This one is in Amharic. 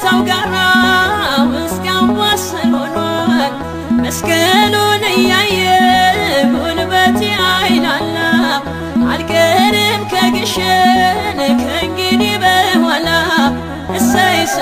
ከጎልጎታው ጋራ ውስጥ ያዋስል ሆኗል። መስቀሉን እያየ ጉልበቴ አይላላ፣ አልቀርም ከግሸን።